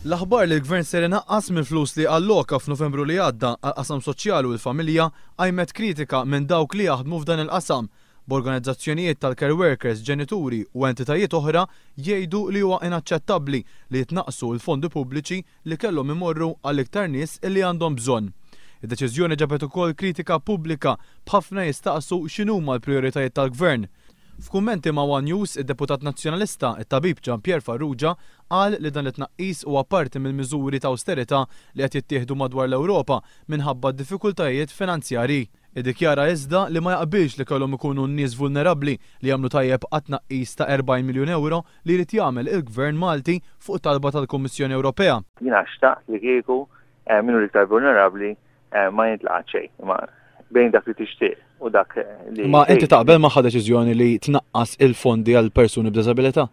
L-aħbar li l-Gvern ser inaqqas mill-flus li alloka f'Novembru li għadda għall-qasam soċjali u l-familja qajmet kritika minn dawk li jaħdmu f'dan il-qasam, b'organizzazzjonijiet tal-care workers, ġenituri u entitajiet oħra jgħidu li huwa inaċċettabbli li jitnaqqsu l-fondi pubbliċi li kellhom imorru għal iktar nies li għandhom bżonn. Id-deċiżjoni ġabet ukoll kritika pubblika, b'ħafna jistaqsu x'inhuma l-prijoritajiet tal-Gvern. F'kummenti ma' One News, id-deputat Nazzjonalista, it-tabib Jean Pierre Farrugia, qal li dan it-tnaqqis huwa parti mill-miżuri ta' awsterità li qed jittieħdu madwar l-Ewropa minħabba d-diffikultajiet finanzjarji. Iddikjara iżda li ma jaqbilx li kellhom ikunu n-nies vulnerabbli li jagħmlu tajjeb għat-tnaqqis ta' 40 miljun ewro li jrid jagħmel il-Gvern Malti fuq talba tal-Kummissjoni Ewropea. Jiena xtaqt li kieku min hu l-iktar vulnerabbli ma jintlaqat xejn. Imma bejn dak li tixtieq u dak li. Ma inti taqbel magħha deċiżjoni li tnaqqas il-fondi għal persuni b'diżabilità?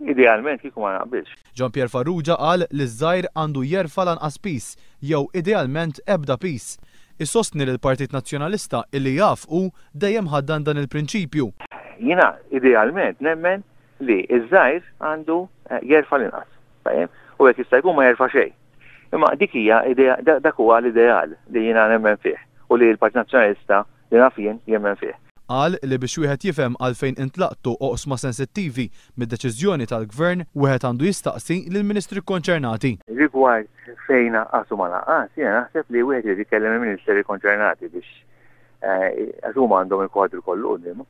Idealment kieku ma naqbilx. Jean Pierre Farrugia qal li ż-żgħir għandu jerfa' l-anqas piż, jew idealment ebda piż. Isostni li l-Partit Nazzjonalista illi jaf hu dejjem ħaddan dan il-prinċipju. Jiena idealment nemmen li ż-żgħir għandu jerfa' l-inqas. Tajjeb? U jekk jista' jkun ma jerfa' xejn. Imma dik hija idea, dak huwa l-ideal li jiena nemmen fih u li l-Partit Nazzjonalista li naf jien jemmen fih. Qal li biex wieħed jifhem għalfejn intlaqtu oqsma sensittivi mid-deċiżjoni tal-Gvern, wieħed għandu jistaqsi lill-Ministri kkonċernati. Rigward fejn naqqas u ma naqqas, jiena naħseb li wieħed irid ikellem il-Ministeri konċernati biex għax huma għandhom il-kwadru kollu quddiemhom.